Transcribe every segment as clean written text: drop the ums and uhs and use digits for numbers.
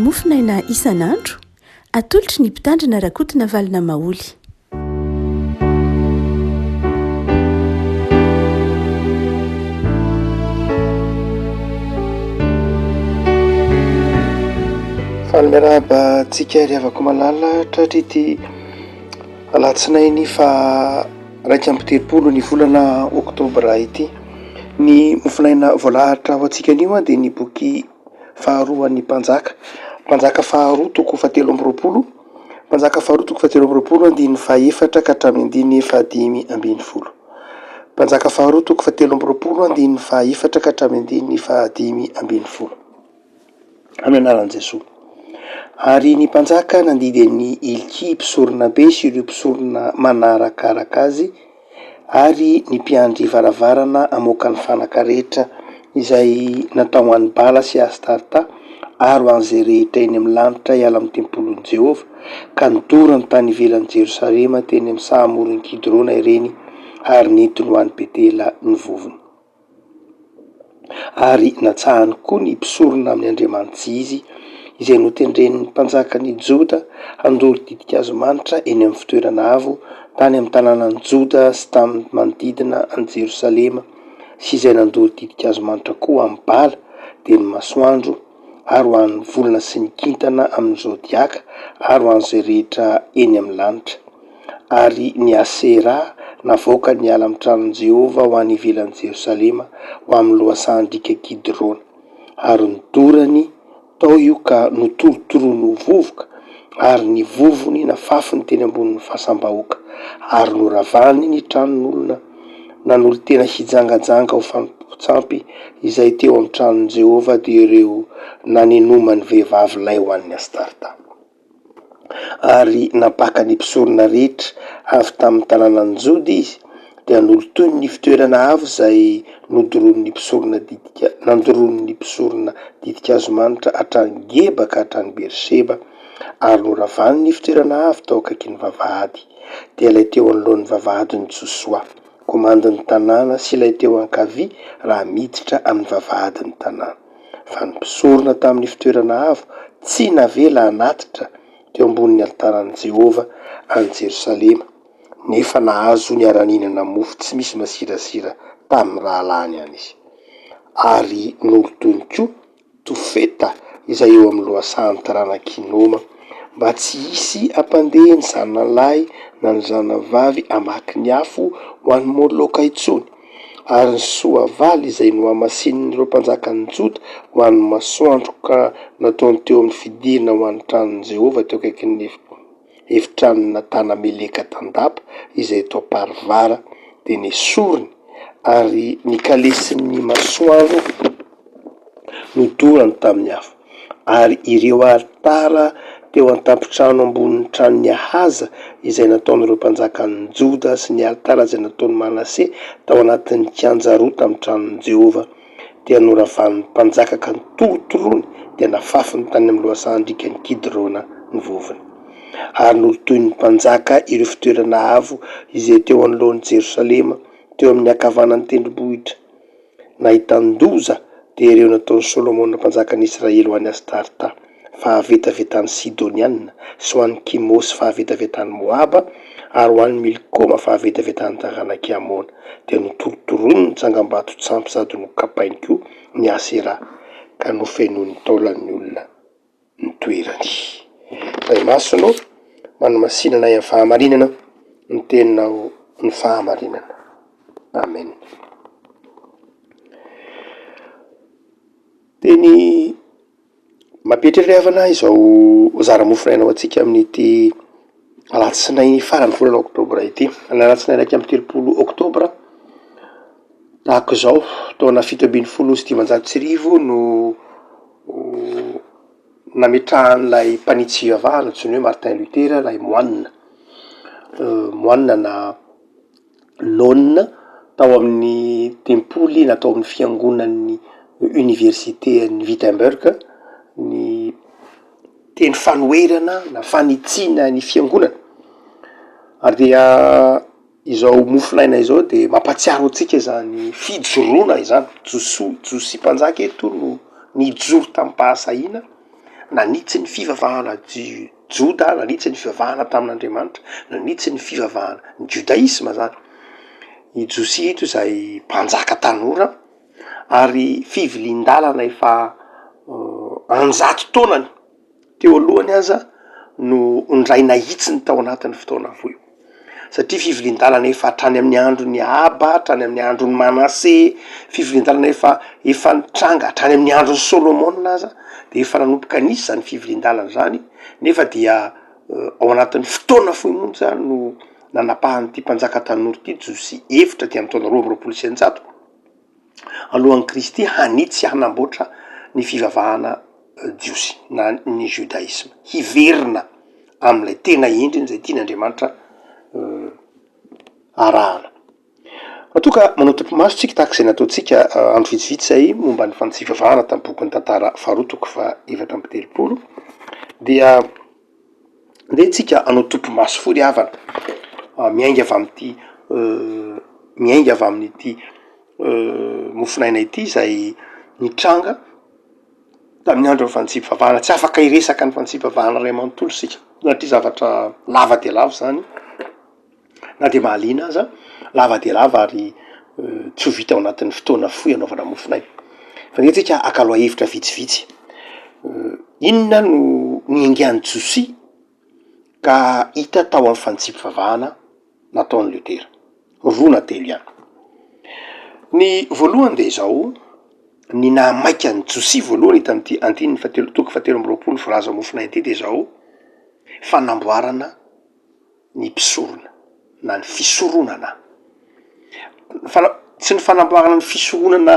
Mofonaina isan'andro, atolotry ny Mpitandrina Rakotonavalona Maholy. Faly miarahaba antsika ry havako malala tratry ity alatsinainy faha 31 ny volana oktobra ity. Ny mofonaina voalahatra ho antsika anio dia ny boky faharoan'ny Mpanjaka, Mpanjaka faharoa toko fahatelo amby roapolo, Mpanjaka faharoa toko fahatelo amby roapolo andininy fahaefatra ka hatramin'ny andininy fahadimy ambin'ny folo. Mpanjaka faharoa toko fahatelo amby roapolo andininy fahaefatra ka hatramin'ny andininy fahadimy ambin'ny folo. Amin'ny anaran'i Jesoa. Ary ny mpanjaka nandidy an'i Hilkia mpisoronabe sy ireo mpisorona manarakaraka azy ary ny mpiandry varavarana hamoaka ny fanaka rehetra izay natao ho an'i Bala sy Astarta ary ho an'izay rehetra eny amin'ny lanitra hiala amin'ny tempolin'i Jehovah, ka nodorany tany ivelan'i Jerosalema teny amin'ny saha amoron'i Kidrona ireny, ary nentiny ho any Betela ny vovony. Ary natsahany koa ny mpisorona amin'ny andriamani-tsy izy, izay notendren'ny mpanjakan'i Joda handoro ditin-kazo manitra eny amin'ny fitoerana avo tany amin'ny tanànan'i Joda sy tamin'ny manodidina an'i Jerosalema, sy izay nandoro ditin-kazo manitra koa ho an'i Bala, dia ny masoandro, ary ho an'ny volana sy ny kintana amin'ny zodiaka, ary ho an'izay rehetra eny amin'ny lanitra. Ary ny Asera navoakany hiala amin'ny tranon'i Jehovah ho any ivelan'i Jerosalema, ho amin'ny lohasahan-driaka Kidrona. Ary nodorany tao io ka notorotoroiny ho vovoka, ary ny vovony nafafiny teny ambonin'ny fasam-bahoaka. Ary noravany ny tranon'olona nanolo-tena hijangajanga ho fanompoan-tsampy izay teo amin'ny tranon'i Jehovah, dia ireo nanenoman'ny vehivavy lay ho an'ny Astarta. Ary nampaka ny mpisorona rehetra avy tamin'ny tanànan'i Joda izy, dia nolotoiny ny fitoerana avo izay nodoroan'ny mpisorona ditika nandoroan'ny mpisorona ditin-kazo manitra hatrany Geba ka hatrany Bery-sheba, ary noravany ny fitoerana avo tao akaikin'ny vavahady, dia ilay teo anoloan'ny vavahadin'i Josoa, komandin'ny tanàna, sy ilay teo ankavia raha miditra amin'ny vavahadin'ny tanàna. Fa ny mpisorona tamin'ny fitoerana avo tsy navela hanatitra teo ambonin'ny alitaran'i Jehovah any Jerosalema, nefa nahazo niara-nihinana mofo tsy misy masirasira tamin'ny rahalahiny ihany izy. Ary nolotoiny koa Tofeta izay eo amin'ny lohasahan'ny taranak'i Hinoma, mba tsy hisy hampandeha ny zanany lahy na ny zanany vavy hamaky ny afo ho an'i Moloka intsony. Ary ny soavaly izay nohamasinin'ireo mpanjakan'ny Joda ho an'ny masoandro ka nataony teo amin'ny fidirana ho an'ny tranon'i Jehovah teo akaikin'ny efitranon'i Natana-meleka tandapa izay tao Parvara, dia nesoriny, ary ny kalesin'ny masoandro nodorany tamin'ny afo. Ary ireo alitara teo an-tampon-trano ambonin'ny tranon'i Ahaza, izay nataon'ireo mpanjakan'ny Joda, sy ny alitara izay nataon'i Manase tao anatin'ny kianja roa tamin'ny tranon'i Jehovah, dia noravan'ny mpanjaka ka notorotoroiny, dia nafafiny tany amin'ny lohasahan-driakan'i Kidrona ny vovony. Ary nolotoin'ny mpanjaka ireo fitoerana avo izay teo anoloan'i Jerosalema, teo amin'ny ankavanan'ny tendrombohitra. Nahitan-doza dia ireo nataon'i Solomona mpanjakan'i Israely ho an'i Astarta, fahavetavetan'ny Sidoniana, sy ho an'i Kimosy fahavetavetan'i Moaba, ary ho an'i Milkoma fahavetavetan'ny taranak'i Amona. Dia notorotoroiny ny tsangambaton-tsampy sady nokapainy koa ny Aseraha, ka nofenoiny taolan'ny olona ny toerany. Ray Masina ô, manamasina anay amin'ny fahamarinana, ny teninao ny fahamarinana. Amen. Teny mampietry ry havana izao zara-mofonaina ho antsika amin'ity alatsinainy faran'ny volana oktobra ity. Ny alatsinainy 31 oktobra tahaka izao taona 1517 no nametrahan'ilay mpanitsy fivavahana antsoina hoe Martin Luther ilay moine, moine na nonne tao amin'ny tempoly na tao amin'ny fiangonan'ny oniversite an'i Wittenberg ny teny fanoherana na fanitsiana ny fiangonana ary dia izao mofonaina izao dia mampahatsiaro antsika izany fijoroana izany, Josoa, Josia mpanjaka eto no nijoro tamim-pahasahiana. Nanitsy ny fivavahana Joda, nanitsy ny fivavahana tamin'Andriamanitra, nanitsy ny fivavahana, ny judaisme zany. I Josia eto izay mpanjaka tanora ary fivilian-dalana efa an-jato taonany teo alohany aza no indray nahitsiny tao anatin'ny fotoana fohy. Satria fivilian-dalana efa hatrany amin'ny andron'i Ahaba, hatrany amin'ny andron'i Manase, fivilian-dalana efa efa nitranga hatrany amin'ny andron'i Solomona aza de efa nanomboka nisy zany fivilian-dalana zany, nefa dia ao anatin'ny fotoana fohy monja no nanapahan'ity mpanjaka tanora ity, Josia hevitra aty amin'ny taona 122 alohan'i Kristy hanitsy sy hanamboatra ny fivavahana jiosy na ny judaisme, hiverina amin'ilay tena endriny izay tian'Andriamanitra arahana. Raha toa ka manao topimaso tsika tahaka izay nataontsika andro vitsivitsy izay momba ny fivavahana tamin'ny bokin'ny tantara faharoa toko faha 34 dia Ndeha tsika hanao topimaso fohy ry havana, miainga avy amin'ity miainga avy amin'ity mofonaina ity izay nitranga tamin'ny andron'ny fanompoam-pivavahana. Tsy afaka hiresaka ny fanompoam-pivavahana iray manontolo isika satria zavatra lava dia lava izany. Na dia mahaliana aza, lava dia lava ary tsy ho vita ao anatin'ny fotoana fohy anaovana mofonaina. Fa ndeha tsika haka lohahevitra vitsivitsy. Inona no niaingan'i Josia ka hita tao amin'ny fanitsiam-pivavahana nataon'i Lotera? Roa na telo ihany. Ny voalohany dia izao, ny nahamaika an'i Josia voalohany hita amin'ity andininy fahatelo toko fahatelo amby roapolo voalaza mofonaina ity dia izao, fanamboarana ny mpisorona na ny fisoronana. Fana- tsy ny fanamboarana ny fisoronana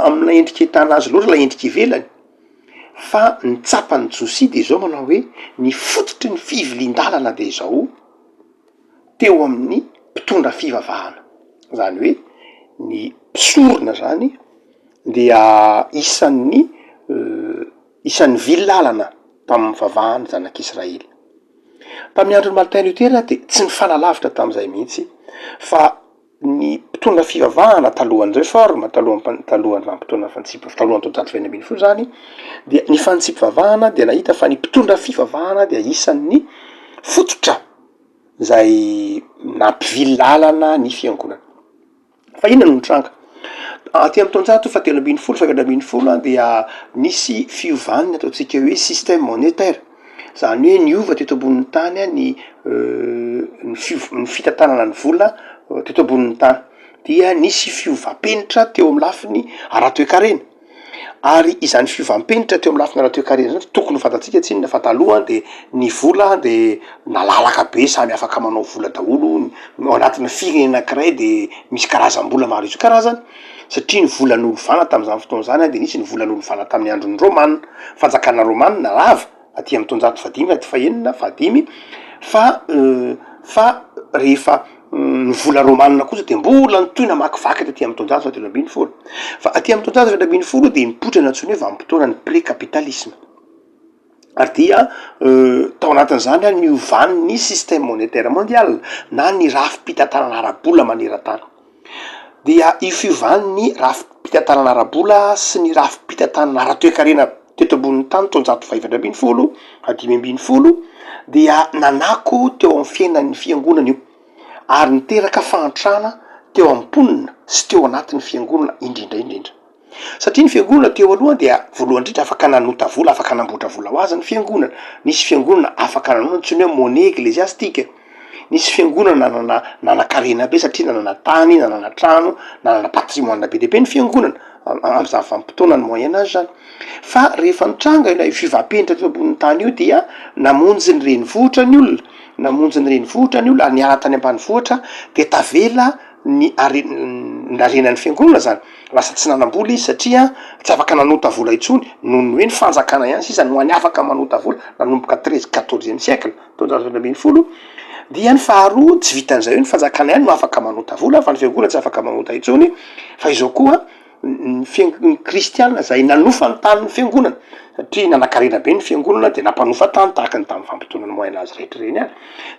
amin'ilay endrika ahitana azy loatra ilay endrika ivelany, fa ny tsapan'i Josia de izao manao hoe ny fototry ny fivilian-dalana de izao teo amin'ny mpitondra fivavahana, zany hoe ny mpisorona zany dia isan'ny isan'ny vily lalana tamin'ny fivavahan'ny zanak'Israely. Tamin'ny andron'i Martin Luther dia tsy nifanalavitra tamin'izay mihitsy fa ny mpitondra fivavahana talohan'ny Réforme, talohan'ny talohan'ny vanim-potoana fanitsip- talohan'ny taonjato fahenina ambin'ny folo zany dia ny fanitsipivavahana dia nahita fa ny mpitondra fivavahana dia isan'ny fototra izay nampivily lalana ny fiangonana. Fa inona no nitranga? Aty amin'ny taonjato fahatelo ambin'ny folo, fahefatra ambin'ny folo dia nisy fiovan'ny ataontsika hoe système monétaire, zany hoe niova teto ambonin'ny tany ny ny fiov- ny fitantanana ny vola teto ambonin'ny tany, dia nisy fiovam-penitra teo amin'ny lafiny ara-toekarena. Ary izany fiovam-penitra teo amin'ny lafiny ara-toekarena izany tokony ho fantatsika tsinona fa taloha de ny vola de nalalaka be samy afaka manao vola daholo, ao anatin'ny firenena anankiray de misy karazam-bola maro isan-karazany satria ny vola nolovana tamin'izany fotoana izany de nisy ny vola nolovana tamin'ny andron'ny Romana, fanjakana romana lava. aty amin'ny taonjato fahadimy na fahenina, fahadimy, fa fa rehefa ny vola romanina kosa de mbola nitohy namakivaky taty amin'ny taonjato fahatelo ambin'ny folo, fa aty amin'ny taonjato fahenina ambin'ny folo de nipoitra ny antsoina hoe vanim-potoanan'ny pre-capitalisme, ary dia tao anatin'izany an niovan'ny système monétaire mondial na ny rafi-pitantanana ara-bola maneran-tany. Dia io fiovan'ny rafi-pitantanana ara-bola sy ny rafi-pitantanana ara-toekarena teto ambonin'ny tany taonjato fahefatra ambin'ny folo hadimy ambin'ny folo dia nanako teo amin'ny fiainan'ny fiangonana io ary niteraka fahantrana teo amin'ny mponina sy teo anatin'ny fiangonana indrindra indrindra. Satria ny fiangonana teo aloha dia voalohany indrindra afaka nanota vola, afaka namboatra vola ho azy ny fiangonana. Nisy fiangonana afaka nanao ny antsoina hoe monnaie ecclésiastique. Nisy fiangonana nanana nanan-karena be satria nanana tany, nanana trano, nanana patrimoine be dia be ny fiangonana amin'izany vanim-potoanan'ny moyen age zany. Fa rehefa nitranga ilay fiovam-penitra teo ambonin'ny tany io dia namonjy ny renivohitra ny olona, namonjy ny renivohitra ny olona ary niala tany ambanivohitra dia tavela ny hare- ny harenan'ny fiangonana zany. Lasa tsy nanam-bola izy satria tsy afaka nanota vola intsony noho ny hoe ny fanjakana ihany sisa no hany afaka manota vola nanomboka treize quatorzième siècle, taonjato fahenina ambin'ny folo, dia ny faharoa tsy vitan'izay hoe ny fanjakana ihany no afaka manota vola fa ny fiangonana tsy afaka manota intsony fa izao koa ny fian- ny kristiana izay nanofa ny tanin'ny fiangonana satria nanankarena be ny fiangonana de nampanofa tany tahaka ny tamin'ny vanim-potoanan'ny moyen age rehetra ireny ihany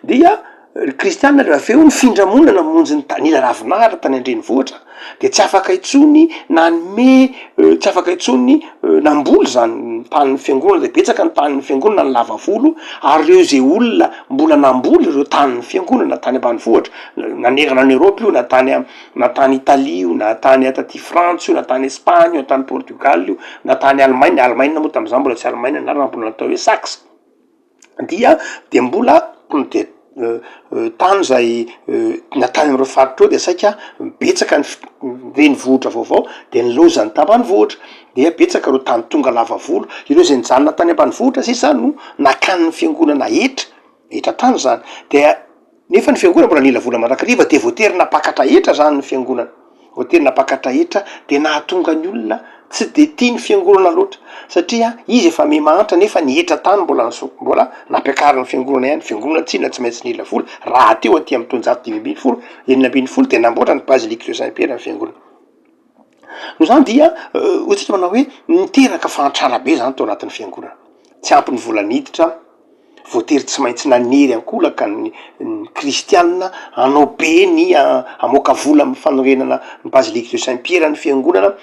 dia Ry kristiana rehefa avy eo nifindra monina namonjy ny tany nila ravinahitra tany an-drenivohitra de tsy afaka intsony nanome tsy afaka intsony namboly zany. ny tanin'ny fiangonana dia betsaka ny tanin'ny fiangonana ny lava volo ary ireo izay olona mbola namboly ireo tanin'ny fiangonana tany ambanivohitra nanerana an'i Eoropa io na tany na tany Italie io na tany taty Frantsa io na tany Espagne io na tany Portugal io na tany Allemagne, Allemagne moa tamin'izany mbola tsy Allemagne ny anarany fa mbola natao hoe Saxe. dia de mbola de tany zay na tany am'ireo faritra ireo de saika betsaka ny renivohitra vaovao de nilaozan'ny tambanivohitra, dia betsaka ireo tany tonga lava volo, ireo zay nijanona tany ambanivohitra sisa no nakan'ny fiangonana hetra, hetra tany zany, dia Nefa ny fiangonana mbola nila vola mandrakariva dia voatery nampakatra hetra zany ny fiangonana, voatery nampakatra hetra dia nahatonga ny olona tsy dia tia ny fiangonana loatra satria izy efa miha mahantra nefa ny hetra tany mbola niso- mbola nampiakarin'ny fiangonana ihany, fiangonana tsinona tsy maintsy nila vola rahateo aty amin'ny taonjato 15, 16 dia namboatra ny basilique de saint pierre ny fiangonana. Noho izany dia hoy tsika manao hoe niteraka fahantrana be zany tao anatin'ny fiangonana, tsy ampy ny vola niditra, voatery tsy maintsy nanery ankolaka ny ny kristiana hanao be ny hamoaka vola amin'ny fanorenana ny basilique de saint pierre ny fiangonana,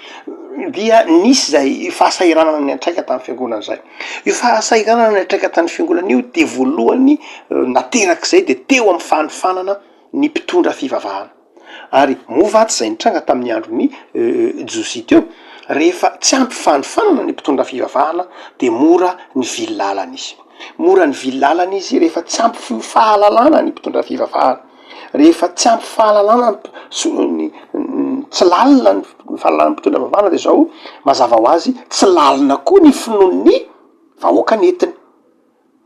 dia nisy zay fahasahiranana niantraika tamin'ny fiangonana zay, io fahasahiranana niantraika tamin'ny fiangonana io de voalohany naterak'izay de teo amin'ny fanofanana ny mpitondra fivavahana. Ary moa va tsy izay nitranga tamin'ny andron'i Josia teo? Rehefa tsy ampy fanofanana ny mpitondra fivavahana dia mora nivily lalana izy. Mora nivily lalana izy rehefa tsy ampy fahalalana ny mpitondra fivavahana. Rehefa tsy ampy fahalalana ny tsy lalina ny fahalalan'ny mpitondra fivavahana dia izao mazava ho azy tsy lalina koa ny finoan'ny vahoaka nentiny.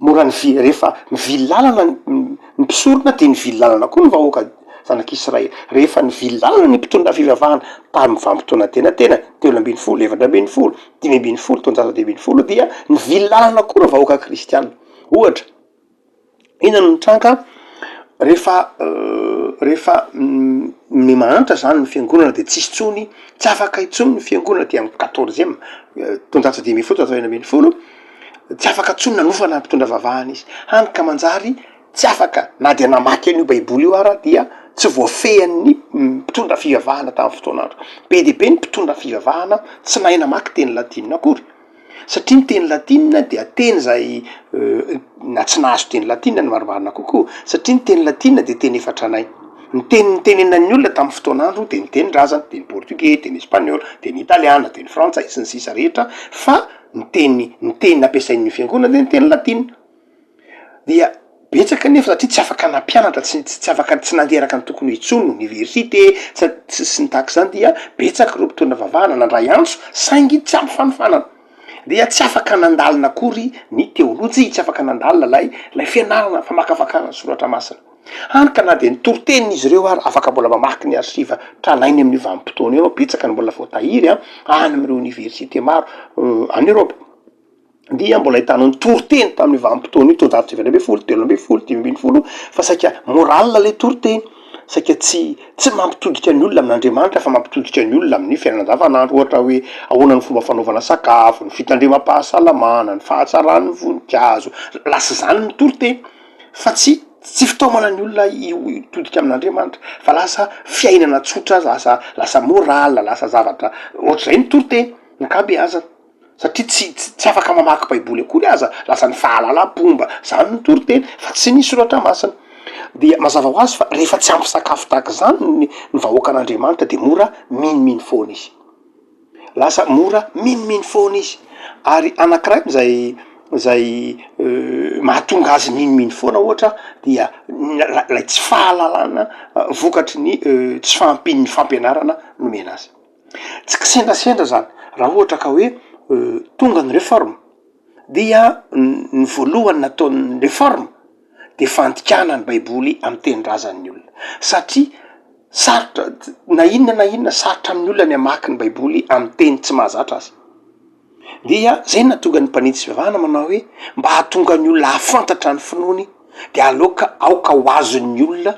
Mora nivily, rehefa nivily lalana ny mpisorona dia nivily lalana koa ny vahoaka zanak'Israely. Rehefa nivily lalana ny mpitondra fivavahana tamin'ny vanim-potoana antenatenany, 13, 14, 15, taonjato 15, dia nivily lalana koa ireo vahoaka kristiana. Ohatra, inona no nitranga rehefa rehefa ny mahantra zany ny fiangonana de tsisy intsony, tsy afaka intsony ny fiangonana aty amin'ny quatorzième, taonjato 15, taonjato 16, Tsy afaka intsony nanofana ny mpitondra vavahana izy, hany ka manjary tsy afaka na dia namaky an'io baiboly io ara dia tsy voafehin'ny mpitondra fivavahana tamin'ny fotoan'andro. Be dia be ny mpitondra fivavahana tsy nahay namaky teny latinina akory, satria ny teny latinina dia teny izay na tsy nahazo teny latinina no marimarina kokoa, satria ny teny latinina dia teny efa tranainy. Ny teny nitenenan'ny olona tamin'ny fotoan'andro dia ny tenin-drazany, teny portugais, teny espaniola, teny italiana, teny frantsay, sy ny sisa rehetra fa ny teny ny teny nampiasain'ny fiangonana dia ny teny latina. Dia betsaka anefa satria tsy afaka nampianatra, tsy tsy afaka tsy nandeha araka ny tokony ho intsony ny oniversite sa- sy ny tahaka izany dia betsaka ireo mpitondra vavahana nandray antso saingy tsy ampy fanofanana. Dia tsy afaka nandalina akory ny teolojia, tsy afaka nandalina ilay ilay fianarana famakafakana ny soratra masina. Hany ka na dia ny toritenin'izy ireo ary afaka mbola mamaky ny archive tranainy amin'io vanim-potoana io ianao, betsaka ny mbola voatahiry an, any amin'ireo oniversite maro any Eoropa, dia mbola ahitanao ny toriteny tamin'io vanim-potoana io, taonjato 18, 13, 15, fa saika morale ilay toriteny, saika tsy tsy mampitodika ny olona amin'Andriamanitra fa mampitodika ny olona amin'ny fiainana andavanandro, ohatra hoe ahoana ny fomba fanaovana sakafo, ny fitandremam-pahasalamana, ny fahatsaran'ny voninkazo, lasa izany ny toriteny. Fa tsy tsy fitaomana ny olona hitodika amin'Andriamanitra fa lasa fiainana tsotra, lasa lasa morale, lasa zavatra ohatr'izay ny toriteny ny ankabeazany satria tsy tsy afaka mamaky baiboly akory aza, lasa ny fahalalam-pomba zany ny toriteny fa tsy ny soratra masina, dia mazava ho azy fa rehefa tsy ampy sakafo tahaka izany ny ny vahoakan'Andriamanitra de mora minomino foana izy. Lasa mora minomino foana izy, ary anankiray zay zay mahatonga azy minomino foana ohatra dia lay tsy fahalalana vokatry ny tsy fahampian'ny fampianarana nomena azy. Tsy kisendrasendra zany raha ohatra ka hoe tonga ny réforme dia ny voalohany nataon'ny réforme de fandikana ny baiboly amy tenin-drazan'ny olona satria sarotra na inona na inona sarotra amin'ny olona ny hamaky ny baiboly amy teny tsy mahazatra azy, dia zay no nahatonga ny mpanitsy fivavahana manao hoe mba hahatonga ny olona hahafantatra ny finoany de aleoka aoka ho azon'ny olona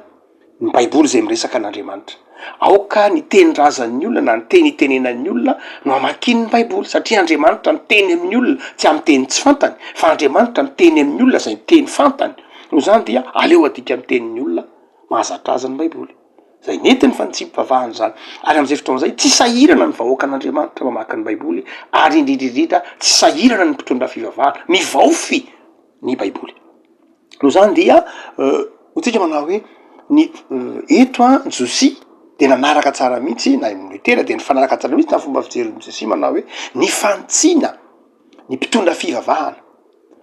ny baiboly izay miresaka an'Andriamanitra. Aoka ny tenin-drazan'ny olona na ny teny itenenan'ny olona no hamakiany ny baiboly satria Andriamanitra miteny amin'ny olona tsy amin'ny teny tsy fantany fa Andriamanitra miteny amin'ny olona izay teny fantany, noho izany dia aleo adika amin'ny tenin'ny olona mahazatra azy ny baiboly. Izay nety ny fanitsiam-pivavahana izany. Ary amin'izay fotoana izay, tsy sahirana ny vahoakan'Andriamanitra mamaky ny Baiboly, ary indrindra indrindra tsy sahirana ny mpitondra fivavahana mivaofy ny Baiboly. Noho izany dia hoy tsika manao hoe ny eto an Josia dia nanaraka tsara mihitsy na i Lotera dia nifanaraka tsara mihitsy tamin'ny fomba fijerin'i Josia manao hoe ny fanitsiana ny mpitondra fivavahana.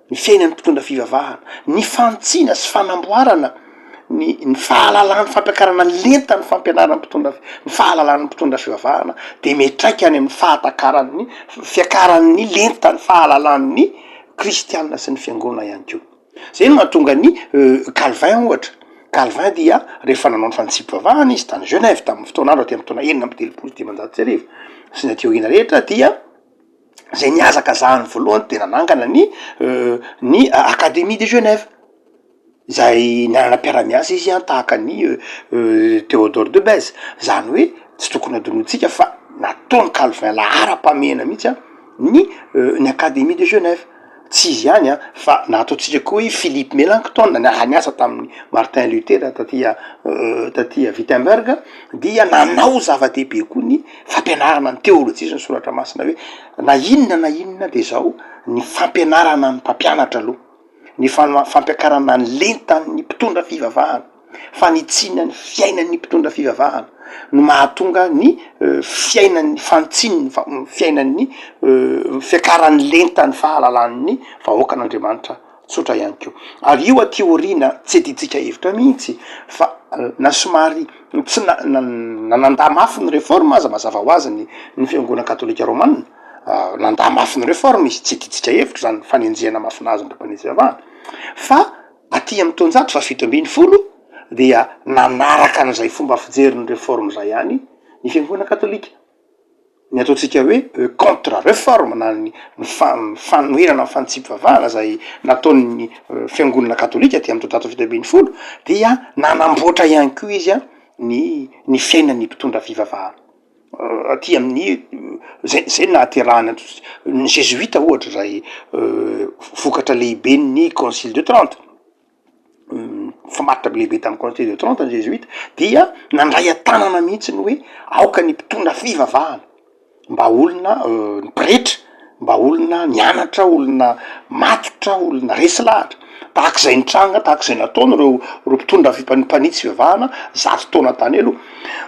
ny fiainan'ny mpitondra fivavahana, ny fanitsiana sy fanamboarana ny ny fahalalan'ny fampiakarana ny lentan'ny fampianaran'ny mpitondra ny fahalalan'ny mpitondra fivavahana de miantraika any amin'ny fahatakaran'ny fiakaran'ny lentan'ny fahalalan'ny kristiana sy ny fiangonana ihany koa. Zay no mahatonga ny Calvin ohatra, Calvin dia rehefa nanao ny fanitsiam-pivavahana izy tany Genève tamin'ny fotoan'andro aty amin'ny taona 1536 sy ny aty aoriana rehetra dia zay nihazakazahany voalohany de nanangana ny ny Académie de Genève, zay nanana mpiara-miasa izy an tahaka an'i Théodore de Bèze, zany hoe tsy tokony hadinointsika fa nataon'i Calvin laharam-pahamehana mihitsy an ny ny Académie de Genève, tsy izy ihany an fa na ataontsika koa i Philippe Mélanchthon niara-niasa tamin'i Martin Luther taty taty Wittenberg dia nanao zava-dehibe koa ny fampianarana ny teolojia sy ny soratra masina hoe na inona na inona de zao ny fampianarana ny mpampianatra aloha, ny fampiakarana ny lentan'ny mpitondra fivavahana, fanitsiana ny fiainan'ny mpitondra fivavahana no mahatonga ny fiainan'ny fanitsian'ny fiainan'ny fiakaran'ny lentan'ny fahalalan'ny vahoakan'Andriamanitra tsotra ihany koa. Ary io aty aoriana tsy adintsika hevitra mihitsy fa na somary tsy na na nandà mafy ny réforme aza mazava ho azy ny ny fiangonana katolika romana, nandà mafy ny réforme izy, tsy adintsika hevitra zany fanenjehana mafy nahazo ny mpampanenjy fivavahana, fa aty amin'ny taonjato fahafito ambinifolo dia nanaraka an'izay fomba fijerin'ny réforme zay ihany ny fiangonana katolika. ny ataontsika hoe contre reforme na ny fanoherana ny fanitsiam-pivavahana izay nataon'ny fiangonana katolika aty amin'ny taonjato 17 dia nanamboatra ihany koa izy an ny ny fiainan'ny mpitondra fivavahana aty amin'ny zay zay no nahaterahany ny zezoita ohatra izay vokatra lehiben'ny concile de Trente. Mifamatotra be lehibe tamin'ny Conseil de Trente ny Zezoita dia nandray an-tanana mihitsy ny hoe aoka ny mpitondra fivavahana mba olona ny pretra mba olona nianatra, olona matotra, olona resy lahatra tahaka izay nitranga, tahaka izay nataony ireo ireo mpitondra mpanitsy fivavahana zato taona tany aloha.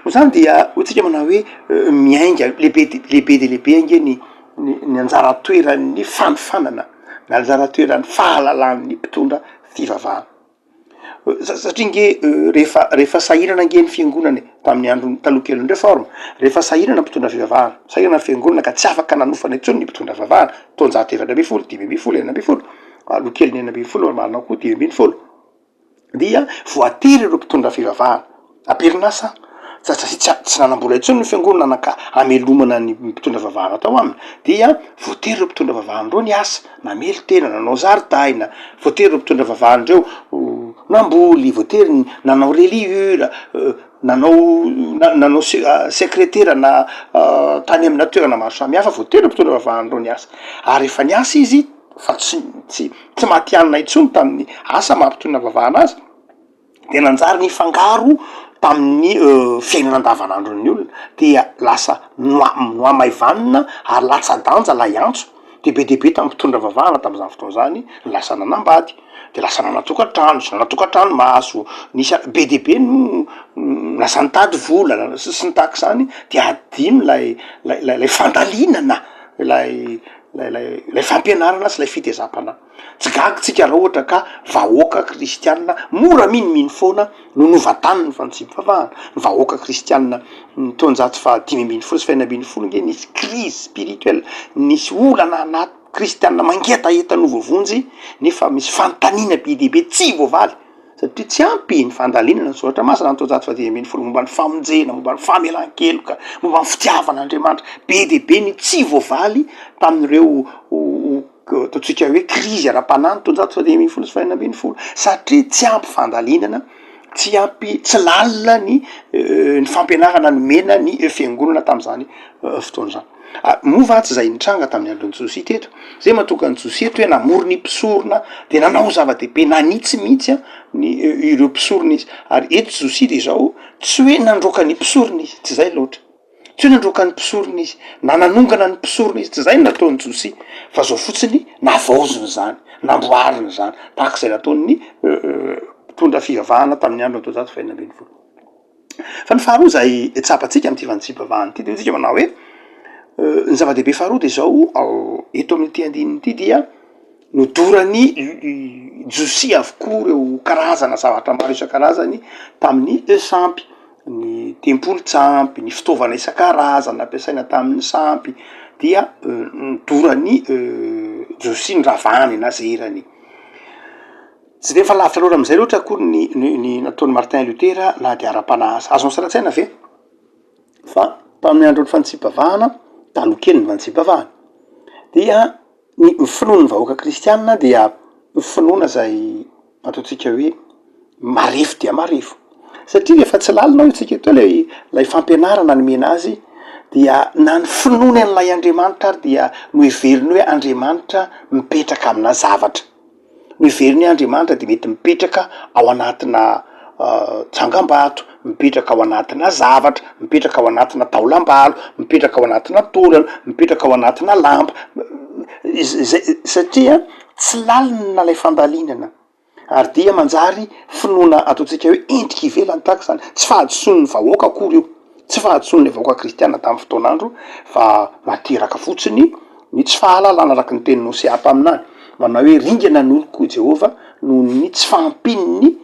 Noho izany dia hoy tsika manao hoe miainga lehibe dia lehibe dia lehibe ange ny ny anjara toeran'ny fanofanana. ny anjara toeran'ny fahalalan'ny mpitondra fivavahana. Satria nge rehefa rehefa sahirana nge ny fiangonana e, tamin'ny andron'ny taloha kelin'ny réforme, rehefa sahirana ny mpitondra fivavahana, sahirana ny fiangonana ka tsy afaka nanofana intsony ny mpitondra fivavahana, taonjato 14, 15, 16, aloha kelin'ny 16 marimarina kokoa 15. dia voatery ireo mpitondra fivavahana am-perinasa satria tsy nanam-bola intsony ny fiangonana ka hamelomana ny mpitondra fivavahana tao aminy dia voatery ireo mpitondra fivavahana ireo niasa, namelon-tena, nanao zaridaina, voatery ireo mpitondra fivavahana ireo namboly, voatery nanao reliure, nanao nanao sekretera na tany amina toerana maro samihafa, voatery ireo mpitondra fivavahana ireo niasa ary rehefa niasa izy fa tsy tsy tsy matihanina intsony tamin'ny asa maha mpitondra vavahana azy de nanjary nifangaro tamin'ny fiainana andavanandron'ny olona dia lasa noa- nohamaivanina ary latsa-danja lay antso de be dia be tamin'ny mpitondra vavahana tamin'izany fotoana izany no lasa nanambady de lasa nanan-tokantrano, nisy nanan-tokantrano maso, nisy be dia be no lasa nitady vola sy ny tahaka izany de adino lay lay lay fandalinana ilay Ilay ilay ilay fampianarana sy ilay fitezam-panahy. Tsy gaga tsika raha ohatra ka vahoaka kristianina mora minomino foana no novantaniny ny fanitsiam-pivavahana. Ny vahoaka kristianina ny taonjato faha 15 sy faha 16 nge nisy crise spirituelle, nisy olana anaty kristianina mangetaheta ny ho voavonjy nefa misy fanontaniana be dia be tsy voavaly. Satria tsy ampy ny fandalinana ny soratra masina any taonjato faha 15 momba ny famonjena, momba ny famelan-keloka, momba ny fitiavana Andriamanitra. Be dia be ny tsy voavaly tamin'ireo ataontsika hoe krizy ara-panahy ny taonjato faha 15 sy faha 16 satria tsy ampy fandalinana, tsy ampy, tsy lalina ny ny fampianarana nomena ny fiangonana tamin'izany fotoana izany. Moa va tsy izay nitranga tamin'ny andron'i Josia teto? Izay mahatonga an'i Josia eto hoe namory ny mpisorona, dia nanao zava-dehibe, nanitsy mihitsy ny ireo mpisorona izy. Ary eto Josia dia izao, Tsy hoe nandroaka ny mpisorona izy, tsy izay loatra. Tsy hoe nandroaka ny mpisorona izy, na nanongana ny mpisorona izy, tsy izay no nataon'i Josia, fa zao fotsiny navaoziny izany, namboariny izany, tahaka izay nataon'ny mpitondra fivavahana tamin'ny andron'ny taonjato fahenina ambin'ny folo. Fa ny faharoa izay tsapantsika amin'ity vanim-pivavahana ity de hoy tsika manao hoe ny zava-dehibe faharoa de zao eto amin'ity andininy ity dia nodoran'i Josia avokoa ireo karazana zavatra maro isan-karazany tamin'ny sampy, ny tempolin-tsampy, ny fitaovana isan-karazany nampiasaina tamin'ny sampy dia nodoran'i Josia, noravany, nazerany. Tsy dia efa lavitra loatra amin'izay loatra akory ny ny ny nataon'i Martin Luther na dia ara-panahy aza. Azonao sary an-tsaina ve fa tamin'ny andron'ny fanintsiam-pivavahana, taloha kelin'ny fanintsiam-pivavahana, dia ny finoan'ny vahoaka kristiana dia finoana izay ataontsika hoe marefo dia marefo. Satria rehefa tsy lalina hoy tsika teo ilay ilay fampianarana nomena azy dia na ny finoany an'ilay Andriamanitra ary dia noheveriny hoe Andriamanitra mipetraka amina zavatra. Noheveriny hoe Andriamanitra dia mety mipetraka ao anatina tsangambato, mipetraka ao anatina zavatra, mipetraka ao anatina taolambalo, mipetraka ao anatina taolana, mipetraka ao anatina lamba, izay satria tsy lalina ilay fandalinana ary dia manjary finoana ataontsika hoe endrika ivelany tahaka izany, tsy fahadisoan'ny vahoaka akory io. Tsy fahadisoan'ilay vahoaka kristiana tamin'ny fotoan'andro fa nateraka fotsiny ny tsy fahalalana araka ny tenin'i Hosea mpaminany, manao hoe ringana ny oloko hoy Jehovah noho ny tsy fahampian'ny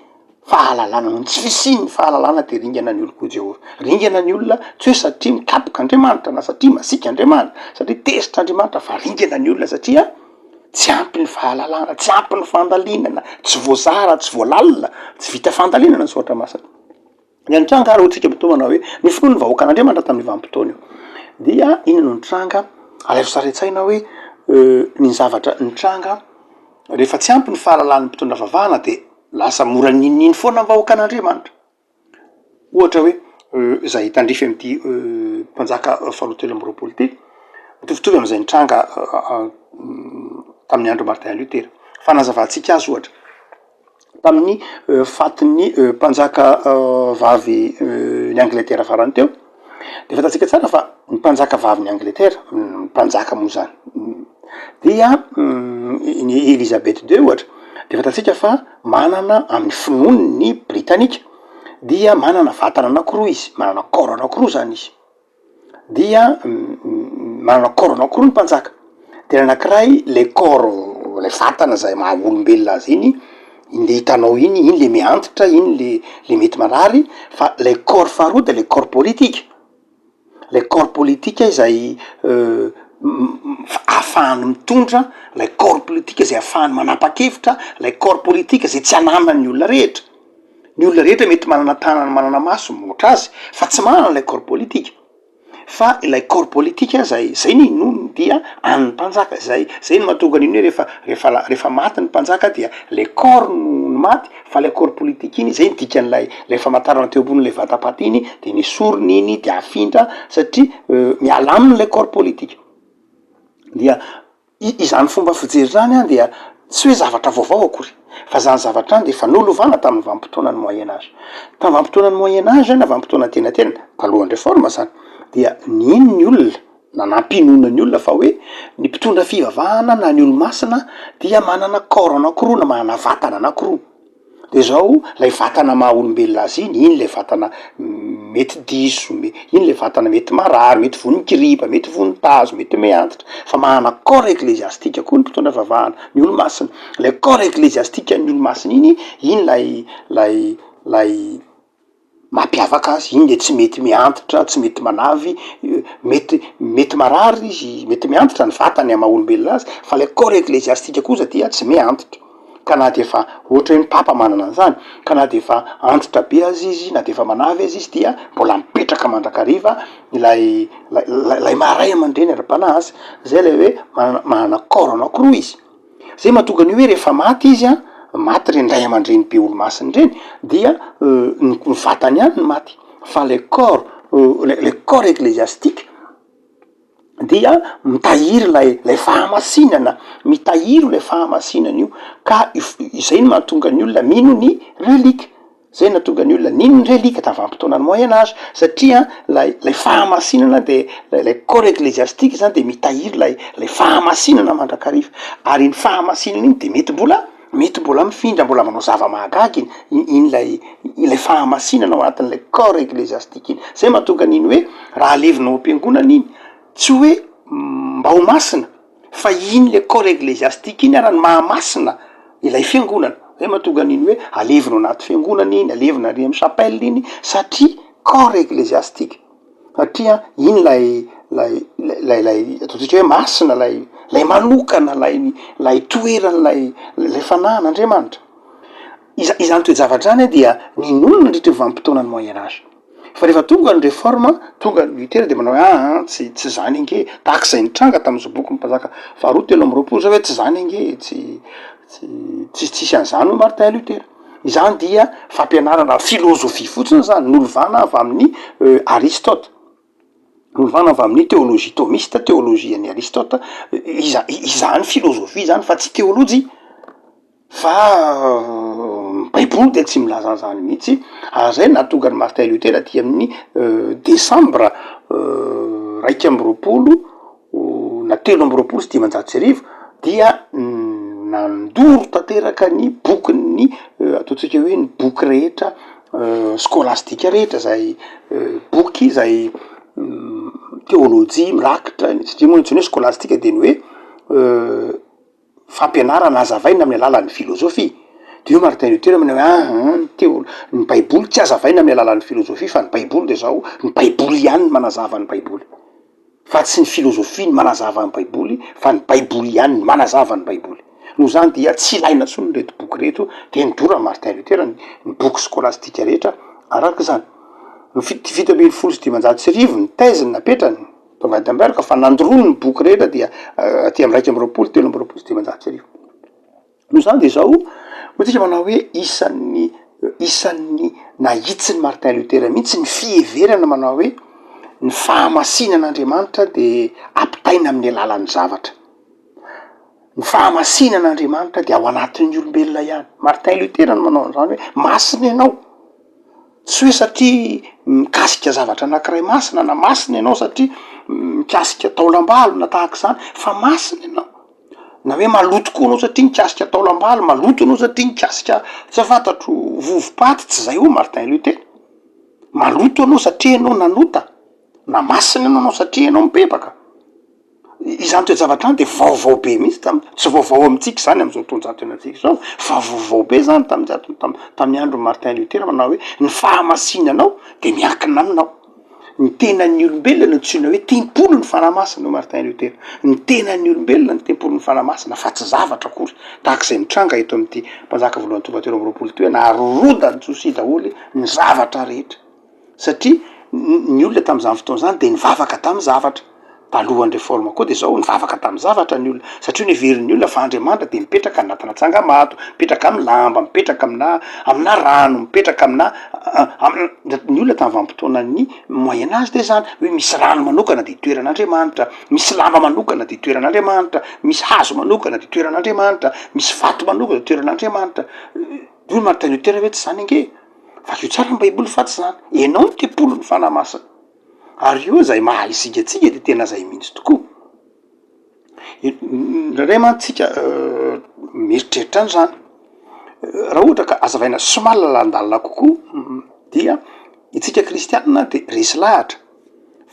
fahalalana, noho ny tsy fisian'ny fahalalana dia ringana ny oloko hoy Jehovah. Ringana ny olona tsy hoe satria mikapoka Andriamanitra na satria masiaka Andriamanitra, satria tezitra Andriamanitra fa ringana ny olona satria tsy ampy ny fahalalana, tsy ampy ny fandalinana, tsy voazara, tsy voalalina, tsy vita fandalinana ny soratra masina. Ny nitranga ary hoy tsika mitomana hoe ny finoan'ny vahoakan'Andriamanitra tamin'io vanim-potoana io dia inona no nitranga? Alaivo sary an-tsaina hoe ny zavatra nitranga rehefa tsy ampy ny fahalalan'ny mpitondra vavahana de lasa mora ninonino foana ny vahoakan'Andriamanitra. Ohatra hoe izay tandrify amin'ity mpanjaka faharoa 23 ity, mitovitovy amin'izay nitranga tamin'ny andron'i Martin Luther. Fanazavantsika azy ohatra. tamin'ny fatin'ny mpanjaka vavy ny Angletera farany teo, de fantatsika tsara fa ny mpanjaka vavin'i Angletera, ny mpanjaka moa zany dia ny Elizabeth deux ohatra de fantatsika fa manana amin'ny finoany ny britanika dia manana vatana anakiroa izy, manana corps anakiroa zany izy. dia manana corps anankiroa ny mpanjaka, de ny anakiray le corps lay vatana zay maha olombelona azy iny, iny le hitanao iny, iny le miha-antitra, iny le le mety marary, fa lay corps faharoa de le corps politique, le corps politique izay ahafahany mitondra, lay corps politique zay ahafahany manapa-kevitra, lay corps politique zay tsy ananan'ny olona rehetra. Ny olona rehetra mety manana tanana manana maso mihoatra azy fa tsy manana ilay corps politique, fa ilay corps politique zay zay no inoany dia an'ny mpanjaka, zay zay no mahatonga an'iny hoe rehefa rehefa rehefa maty ny mpanjaka dia le corps no no maty fa lay corps politique iny zay no dikan'ilay lay famantarana teo ambonin'ilay vatapaty iny de nesorina iny de afindra satria miala aminy lay corps politique dia Izany fomba fijery izany an dia tsy hoe zavatra vaovao akory, fa izany zavatra izany dia efa nolovana tamin'ny vanim-potoanan'ny moyen age. Tamin'ny vanim-potoanan'ny moyen age na vanim-potoana antenatenany, talohan'ny réforme izany, dia nino ny olona na nampinoana ny olona fa hoe ny mpitondra fivavahana na ny olo-masina dia manana corps anankiroa na manana vatana anankiroa. De zao lay vatana maha olombelona azy iny, iny le vatana mety diso, iny le vatana mety marary, mety voan'ny kiripa, mety voan'ny tazo, mety miantitra, fa manana corps ecclesiastique koa ny mpitondra fivavahana, ny olo-masina, lay corps ecclesiastique an'ny olo-masina iny, iny lay lay lay mampiavaka azy, iny le tsy mety miantitra, tsy mety manavy, mety mety marary izy, mety miantitra ny vatany amy maha olombelona azy, fa le corps ecclesiastique kosa dia tsy miantitra, ka na de efa ohatra hoe ny papa manana an'izany, ka na de efa antitra be aza izy, na de efa manavy aza izy dia mbola mipetraka mandrakariva ilay lay maha ray aman-dreny ara-panahy azy, zay lay hoe manana manana corps anakiroa izy. Zay mahatonga an'io hoe rehefa maty izy an, maty reny ray aman-dreny be olo-masina ireny dia ny vatany ihany no maty fa le corps le corps ecclesiastique dia mitahiry ilay lay fahamasinana, mitahiry ilay fahamasinana io ka izay no mahatonga ny olona mino ny relique. Zay no nahatonga ny olona nino ny relika tamin'ny vanim-potoanan'ny moyen age satria lay lay fahamasinana de lay lay corps ecclesiastique zany de mitahiry lay lay fahamasinana mandrakariva ary iny fahamasinana iny de mety mbola mety mbola mifindra mbola manao zava-mahagaga iny iny lay ilay fahamasinana ao anatin'ilay corps ecclesiastique iny. Zay mahatonga an'iny hoe raha alevina ao am-piangonana iny tsy hoe mba ho masina Fa iny le corps ecclesiastique iny ara no mahamasina ilay fiangonana, zay mahatonga an'iny hoe alevina ao anaty fiangonana iny, alevina ary amy chapelle iny satria corps ecclesiastique, satria iny lay lay lay lay ataontsika hoe masina lay lay manokana lay lay toeran'lay lay fanahin'Andriamanitra. Iza- izany toe-javatra zany dia ninoana nandritra io vanim-potoanan'ny moyen age. Fa rehefa tonga ny réforme, tonga ny Luther de manao hoe aa tsy tsy zany ange, tahaka izay nitranga tamin'izao bokin'ny mpanjaka faharoa 23 zao hoe tsy zany ange, tsy tsy tsisy tsisy an'izany hoy Martin Luther. Izany dia fampianarana filôzôfia fotsiny zany, nolovana avy amin'i Aristote, nolovana avy amin'ny théologie thomiste, théologie-n'i Aristote, iza- izany filôzôfia zany fa tsy teôlôjia. Fa ny baiboly dia tsy milaza an'izany mihitsy, ary zay no nahatonga an'i Martin Luther aty amin'ny desambra 21 na 1523 dia nandoro tanteraka ny bokin'ny ataontsika hoe ny boky rehetra skolastika rehetra zay boky zay teolojia mirakitra satria moa ny antsoina hoe skolastika de ny hoe fampianarana hazavaina amin'ny alalan'ny filôzôfia, de eo Martin Luther manao hoe aa ny teo- ny baiboly tsy hazavaina amin'ny alalan'ny filôzôfia fa ny baiboly de zao, ny baiboly ihany no manazava ny baiboly, fa tsy ny filôzôfia no manazava ny baiboly fa ny baiboly ihany no manazava ny baiboly, noho izany dia tsy ilaina intsony ireto boky ireto, de nidoran'i Martin Luther ny ny boky skolastika rehetra araka izany. Ny fit- 1517 ny thèse napetrany. Tao Wittenberg fa nandoroany ny boky rehetra dia aty amin'ny 21 1523. Noho izany dia izao, hoy tsika manao hoe isan'ny isan'ny nahitsin'i Martin Luther mihitsy ny fiheverana manao hoe ny fahamasinan'Andriamanitra dia ampitaina amin'ny alalan'ny zavatra. Ny fahamasinan'Andriamanitra dia ao anatin'ny olombelona ihany. Martin Luther no manao an'izany hoe masina ianao. Tsy hoe satria mikasika zavatra anankiray masina na masina ianao satria mikasika taolam-balo na tahaka izany fa masina ianao. Na hoe maloto koa anao satria mikasika taolam-balo, maloto ianao satria mikasika tsy fantatro vovo-paty, tsy izay hoy Martin Luther. Maloto ianao satria ianao nanota, na masina ianao satria ianao mibebaka. Izany toe-javatra izany dia vaovao be mihitsy tam-, tsy vaovao amintsika izany amin'izao taonjato iainantsika izao, fa vaovao be izany tamin'ny tam- tamin'ny andron'i Martin Luther manao hoe ny fahamasinanao dia miankina aminao. Ny tenan'ny olombelona no antsoina hoe tempolin'ny Fanahy Masina hoy Martin Luther. Ny tenan'ny olombelona no tempolin'ny Fanahy Masina fa tsy zavatra akory. Tahaka izay mitranga eto amin'ity Mpanjaka voalohany tonga 23 ity hoe narodan'i Josia daholo ny zavatra rehetra. Satria ny olona tamin'izany fotoana izany dia nivavaka tamin'ny zavatra. Talohan'ny réforme koa dia izao, nivavaka tamin'ny zavatra ny olona. Satria neverin'ny olona fa Andriamanitra dia mipetraka anatina tsangambato, mipetraka amin'ny lamba, mipetraka aminà aminà rano, mipetraka aminà ny olona tamin'ny vanim-potoanan'ny moyen age dia izany, hoe misy rano manokana dia itoeran'Andriamanitra, misy lamba manokana dia itoeran'Andriamanitra, misy hazo manokana dia itoeran'Andriamanitra, misy vato manokana dia itoeran'Andriamanitra. Hoy Martin Luther hoe tsy izany ange e! Vakio tsara ny baiboly fa tsy zany. Enao no tempolin'ny fanahy masina. Ary io izay maha isika antsika de tena zay mihitsy tokoa. Indraindray mantsy tsika mieritreritra an'izany. Raha ohatra ka hazavaina somary lalandalina kokoa dia itsika kristianina de resy lahatra.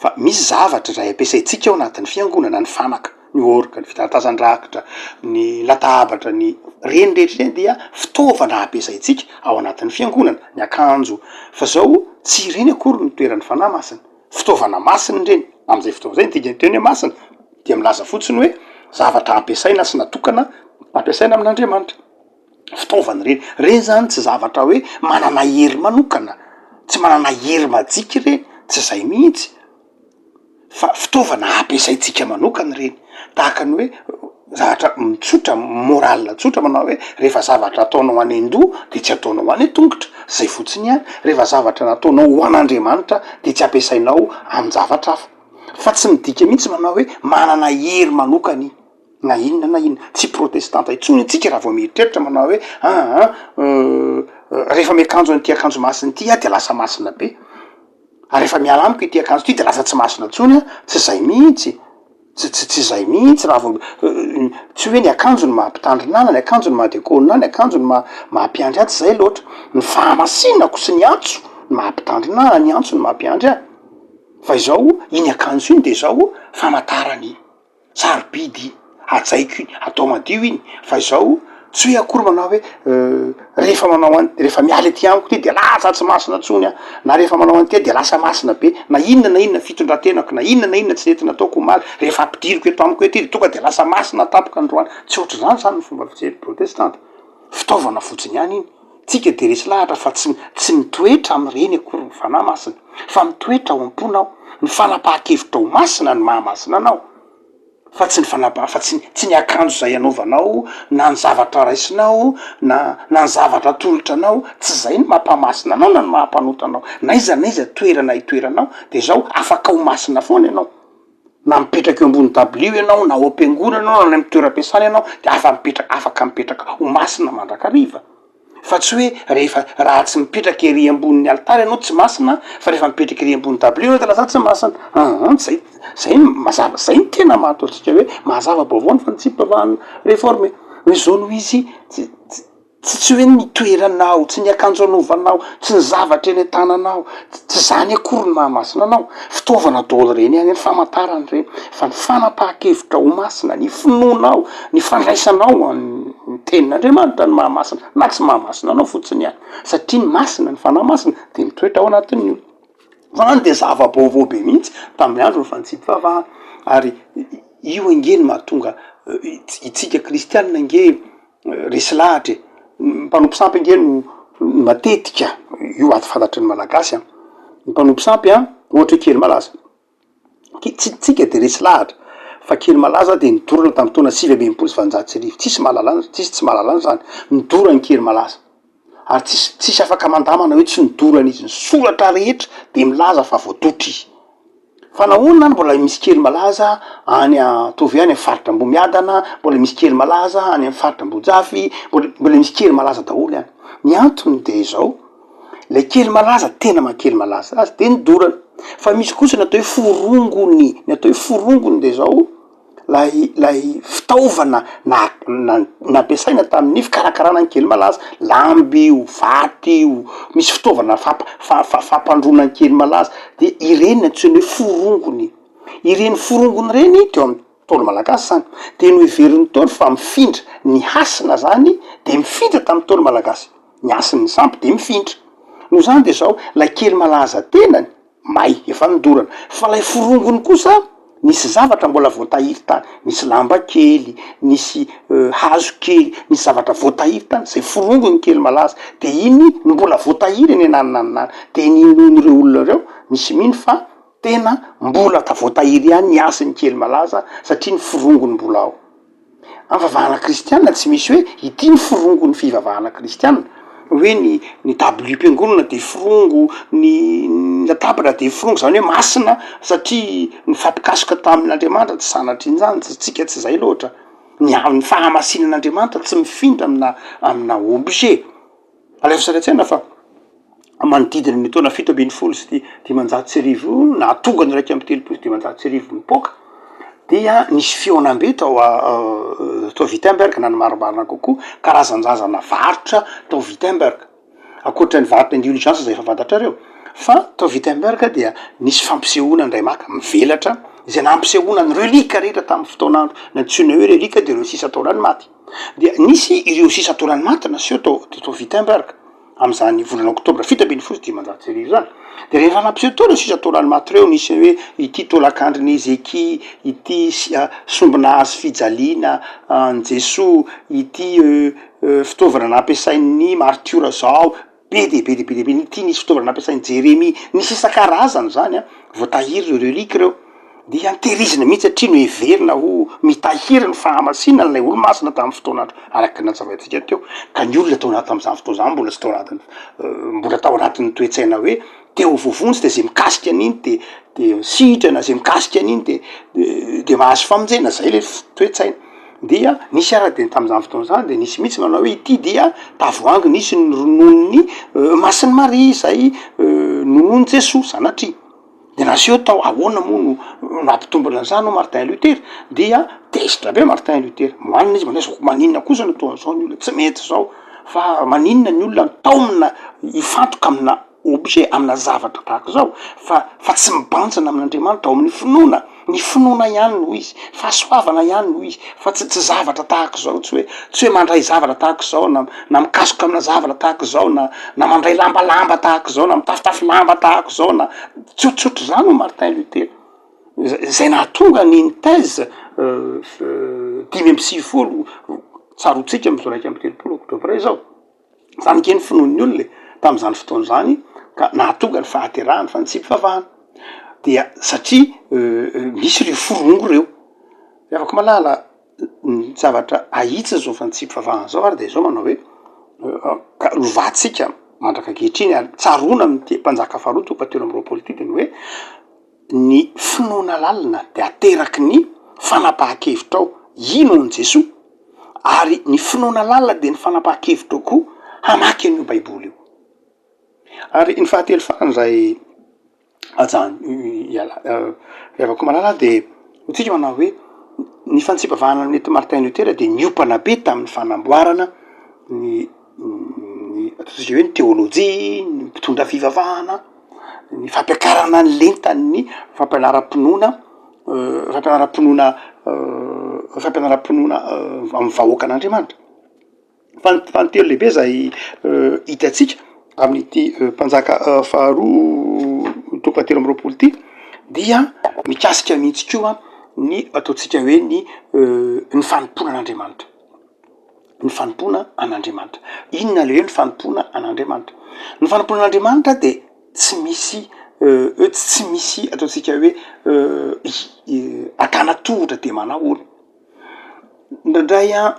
Fa misy zavatra izay ampiasaintsika ao anatin'ny fiangonana, ny fanaka, ny orga, ny fitaratazan-drakitra, ny latabatra, ny reny rehetra ireny dia fitaovana ampiasaintsika ao anatin'ny fiangonana, ny akanjo, fa zao tsy ireny akory no toeran'ny fanahy masina, fitaovana masina ireny, amin'izay fotoana izay ny dikan'ny teny hoe masina dia milaza fotsiny hoe zavatra ampiasaina sy natokana ampiasaina amin'Andriamanitra. fitaovana ireny, reny zany tsy zavatra hoe manana hery manokana, tsy manana hery majika ireny, tsy zay mihitsy fa fitaovana ampiasaintsika manokana ireny, tahaka ny hoe zavatra tsotra, morale tsotra manao hoe rehefa zavatra ataonao any an-doha de tsy ataonao any an-tongotra, zay fotsiny ihany, rehefa zavatra nataonao ho an'Andriamanitra de tsy ampiasainao amin-javatra hafa, fa tsy midika mihitsy manao hoe manana hery manokana iny. Na inona na inona, tsy protestanta intsony isika raha vao mieritreritra manao hoe aa. rehefa miakanjo an'ity akanjo masina ity aho de lasa masina be, ary rehefa miala amiko ity akanjo ity de lasa tsy masina intsony aho, tsy zay mihitsy. Tsy tsy tsy izay mihitsy raha vao tsy hoe ny akanjo no maha mpitandrina ahy na ny akanjo no maha diakona ahy, ny akanjo no maha maha mpiandry ahy, tsy izay loatra. Ny fahamasinako sy ny antso no maha mpitandrina ahy na ny antso no maha mpiandry ahy. Fa izao, iny akanjo iny de izao famantarana iny, sarobidy iny, hajaiko iny, atao madio iny, fa izao Tsy hoe akory manao hoe rehefa manao an- rehefa miala ety amiko ity de lasa tsy masina intsony aho, na rehefa manao an'ity aho de lasa masina be, na inona na inona fitondran-tenako, na inona na inona tsy nety nataoko omaly, rehefa ampidiriko eto amiko eto ity de tonga de lasa masina tampoka androany. Tsy ohatr'izany zany ny fomba fijery protestanta. Fitaovana fotsiny ihany iny. Tsika de resy lahatra fa tsy tsy mitoetra amin'ireny akory ny Fanahy Masina, fa mitoetra ao am-ponao. Ny fanapahan-kevitra ho masina no maha masina anao. Fa tsy ny fanapa- fa tsy tsy ny akanjo izay anaovanao na ny zavatra raisinao na na ny zavatra atolotra anao, tsy izay no mampahamasina anao na ny maha mpanota anao, n'aiza n'aiza toerana itoeranao de zao afaka ho masina foana ianao, na mipetraka eo ambony dabilio ianao na ao am-piangonana ianao na any amin'ny toeram-piasana ianao de afa mipetraka afaka mipetraka ho masina mandrakariva. Fa tsy hoe rehefa raha tsy mipetraka ery ambonin'ny alitara ianao tsy masina fa rehefa mipetraka ery ambony dabilio ianao de lasa tsy masina, aa zay zay no mazava, zay no tena maha ataontsika hoe maha zava-baovao ny fanitsiam-pivavahana réformé, hoe zao no izy tsy tsy tsy tsy hoe ny toeranao, tsy ny akanjo anaovanao, tsy ny zavatra eny an-tananao, tsy zany akory no maha masina anao, fitaovana daholo ireny ihany, famantarana ireny, fa ny fanapahan-kevitra ho masina, ny finoanao, ny fandraisanao ny tenin'Andriamanitra no maha masina na tsy maha masina anao fotsiny ihany, satria ny masina, ny fanahy masina de mitoetra ao anatin'ny olona, zany de zava-baovao be mihitsy tamin'ny andron'ny fanitsiam-pivavahana, ary io ange no mahatonga itsika kristianina ange resy lahatra e, ny mpanompo sampy ange no matetika, io ady fantatry ny malagasy an, ny mpanompo sampy an, ohatra hoe Kelimalaza, ki- tsika de resy lahatra fa Kelimalaza de nidorana tamin'ny taona 1869, tsisy mahalala an- tsisy tsy mahalala an'zany, nidorany Kelimalaza, ary tsisy tsisy afaka mandamana hoe tsy nidorana izy, ny soratra rehetra de milaza fa voadotra izy. Fa nahoana any mbola misy kely malaza any ataovy hoe any am faritra Ambohimiadana, mbola misy kely malaza any am faritra Ambohijafy, mbola mbola misy kely malaza daholo any. Ny antony de izao, lay kely malaza tena maha kely malaza azy de ny dorana, fa misy kosa ny atao hoe forongony, ny atao hoe forongony de zao, lay lay fitaovana na- na- nampiasaina tamin'ny fikarakarana ny kely malaza, lamba io, vato io, misy fitaovana famp- fa- fa- fampandroana ny kely malaza, de ireny no antsoina hoe forongony, ireny forongony ireny teo amin'ny Ntaolo malagasy zany, de noheverin'ny Ntaolo fa mifindra, ny hasina zany de mifindra tamin'ny Ntaolo malagasy, ny hasin'ny sampy de mifindra, noho izany de zao, lay kely malaza tenany, may, efa nodorana. Fa ilay forongony kosa nisy zavatra mbola voatahiry tany, nisy lamba kely, nisy hazo kely, nisy zavatra voatahiry tany, zay forongony kely malaza, de iny no mbola voatahiry eny ananona any, de ninoan'ireo olona ireo, misy mino fa tena mbola ta- voatahiry ihany ny hasin'ny kely malaza satria ny forongony mbola ao. Amin'ny fivavahana kristiana tsy misy hoe ity ny forongon'ny fivavahana kristiana, hoe ny ny dabilio-piangonana de forongo, ny ny latabatra de forongo, zany hoe masina satria nifampikasoka tamin'Andriamanitra, tsy sanatrian'izany, tsy tsika tsy zay loatra, ny amin'ny fahamasinan'Andriamanitra tsy mifindra amina amina objet. Alaivo sary an-tsaina fa manodidina ny taona 1517 io nahatonga ny 1531 nipoaka dia nisy fihaonambe tao tao Wittenberg na ny marimarina kokoa karazan-jazana varotra tao Wittenberg, ankoatra ny varotra indulgence izay efa fantatrareo fa tao Wittenberg dia nisy fampisehoana indray maka mivelatra izay nampisehoana ny relique rehetra tamin'ny fotoan'andro, ny antsoina hoe relique dia ireo sisa taolan'ny maty. Dia nisy ireo sisa taolan'ny maty naseho tao tao Wittenberg amin'izany volana oktobra 1517 izany. Dia rehefa nampiseho tao ireo sisa taolan'ny maty ireo, nisy hoe ity taolan-kandrin'i Ezekia, ity sombina hazo fijaliana an'i Jesoa, ity fitaovana nampiasain'ny martiora zao, Be dia be dia be dia be, ity nisy fitaovana nampiasain'i Jeremia, nisy isan-karazany izany an, voatahiry ireo reliques ireo, dia antehirizina mihitsy satria noheverina ho mitahiry ny fahamasinana ilay olo-masina tamin'ny fotoan'andro, araka ny nazavaintsika teo, ka ny olona tao anaty tamin'izany fotoana izany mbola tsy tao anatin'ny mbola tao anatin'ny toe-tsaina hoe te ho voavonjy de zay mikasika an'iny de de sitrana, zay mikasika an'iny de de mahazo famonjena, zay le toe-tsaina. Dia nisy ara de tamin'izany fotoana izany de nisy mihitsy manao hoe ity dia tavoahangy nisy ny rononon'ny Masin'i Maria izay nonon'i Jesoa sanatria. De naseho tao ahoana moa no nampitombina an'izany hoy Martin Luther, dia tezitra be Martin Luther, moanina izy manao hoe maninona kosa no toa an'izao ny olona, tsy mety izao fa maninona ny olona no taomina hifantoka amina objet, amina zavatra tahaka izao fa fa tsy mibanjina amin'Andriamanitra ao amin'ny finoana, ny finoana ihany no izy, fahasoavana ihany no izy fa tsy tsy zavatra tahaka izao, tsy hoe tsy hoe mandray zavatra tahaka izao na na mikasoka amina zavatra tahaka izao na na mandray lambalamba tahaka izao na mitafitafy lamba tahaka izao na tsotsotra izany hoy Martin Luther, zay nahatonga an'iny thèse 95 tsaroantsika amin'izao 31 oktobra izao. Zany ange ny finoan'ny olona e, tamin'izany fotoana izany ka nahatonga ny fahaterahan'ny fanitsiam-pivavahana. Dia satria misy ireo forongony ireo. Ry havako malala, ny zavatra ahitsy zao fanitsiam-pivavahana zao ary de zao manao hoe ka lovantsika mandraka ankehitriny ary tsaroana amin'ity mpanjaka faharoa toko fahatelo amby roapolo ity de ny hoe ny finoana lalina de ateraky ny fanapahan-kevitrao hino an'i Jesoa ary ny finoana lalina de ny fanapahan-kevitrao koa hamaky an'io baiboly io. Ary ny fahatelo farany zay ajan- iala- ry havako malala de hoy tsika manao hoe ny fantsipavahana nentin'i Martin Luther de niompana be tamin'ny fanamboarana ny ny ataontsika hoe ny teolojia, ny mpitondra fivavahana, ny fampiakarana ny lentan'ny fampianaram-pinoana, fampianaram-pinoana fampianaram-pinoana amin'ny vahoakan'Andriamanitra. Fa ny fahatelo lehibe zay hitantsika amin'ity mpanjaka faharoa toko fahatelo amby roapolo ity dia mikasika mihitsy koa ny ataontsika hoe ny ny fanompoana an'Andriamanitra. Ny fanompoana an'Andriamanitra. Inona le hoe ny fanompoana an'Andriamanitra? Ny fanompoana an'Andriamanitra de tsy misy hoe tsy misy ataontsika hoe antanatohitra de manahoana. Indraindray an,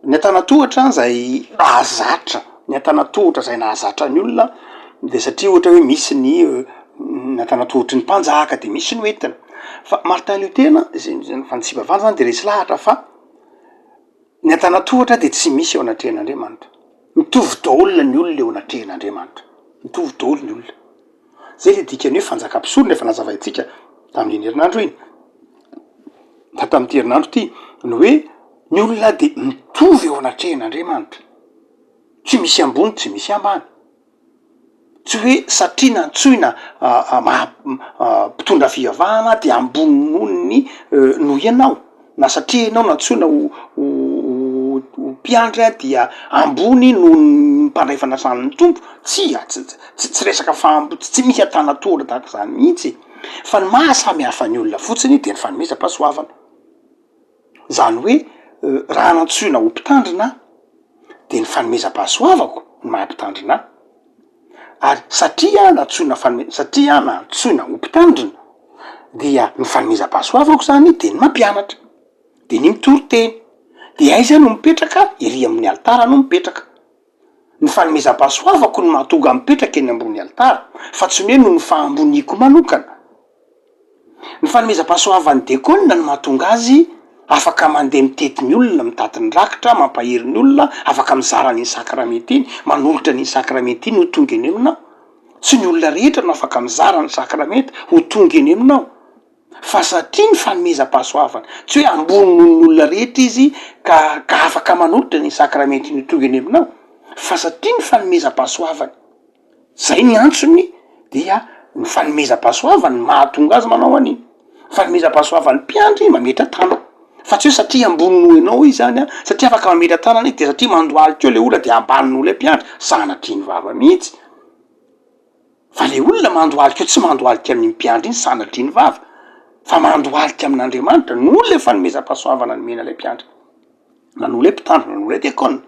ny antanatohatra zay nahazatra, ny antanatohatra zay nahazatra ny olona de satria ohatra hoe misy ny ny antanatohotry ny mpanjaka de misy ny hoentina, fa Martin Luther zay zay fa ny tsy ivavahana zany de resy lahatra fa ny antanatohatra de tsy misy eo anatrehan'Andriamanitra, mitovy daholo ny olona eo anatrehan'Andriamanitra, mitovy daholo ny olona. Zay le dikan'ny hoe fanjakam-pisorona efa nazavaintsika tamin'iny herinandro iny, na tamin'ity herinandro ity, ny hoe ny olona de mitovy eo anatrehan'Andriamanitra, tsy misy ambony tsy misy ambany, tsy hoe satria nantsoina maha mpitondra fivavahana de ambony noho ny noho ianao. Na satria ianao nantsoina ho ho mpiandry dia ambony noho ny mpandray fanasan'ny Tompo? Tsia, tsy tsy tsy resaka fahambo- tsy misy antanantohatra tahaka izany mihitsy e! Fa ny maha samy hafa ny olona fotsiny dia ny fanomezam-pahasoavana. Izany hoe raha nantsoina ho mpitandrina aho de ny fanomezam-pahasoavako no maha mpitandrina ahy. Ary satria aho nantsoina fanome- satria aho nantsoina ho mpitandrina dia ny fanomezam-pahasoavako zany de ny mampianatra, de ny mitory teny, de aiza aho no mipetraka? Ery amin'ny alitara no mipetraka. Ny fanomezam-pahasoavako no mahatonga ahy mipetraka eny ambony alitara fa tsy ny hoe noho ny fahamboniako manokana. Ny fanomezam-pahasoavan'ny dekôna no mahatonga azy afaka mandeha mitety ny olona, mitady ny rakitra, mampahery ny olona, afaka mizara an'iny sakramenta iny, manolotra an'iny sakramenta iny ho tonga eny aminao. Tsy ny olona rehetra no afaka mizara ny sakramenta ho tonga eny aminao, fa satria ny fanomezam-pahasoavana, tsy hoe ambony noho ny olona rehetra izy ka ka afaka manolotra an'iny sakramenta iny ho tonga eny aminao, fa satria ny fanomezam-pahasoavana. Zay ny antsony dia ny fanomezam-pahasoavany no mahatonga azy manao an'iny. Fanomezam-pahasoavan'ny mpiandry mametra tanana. Fa tsy hoe satria ambony noho ianao izy zany an, satria afaka mametra tanana izy de satria mandohalika eo le olona de ambany noho ilay mpiandry, sanatria ny vava mihitsy. Fa le olona mandohalika eo tsy mandohalika amin'iny mpiandry iny sanatria ny vava, fa mandohalika amin'Andriamanitra noho le fanomezam-pahasoavana nomena ilay mpiandry. Na noho ilay mpitandrina, na noho ilay diakona.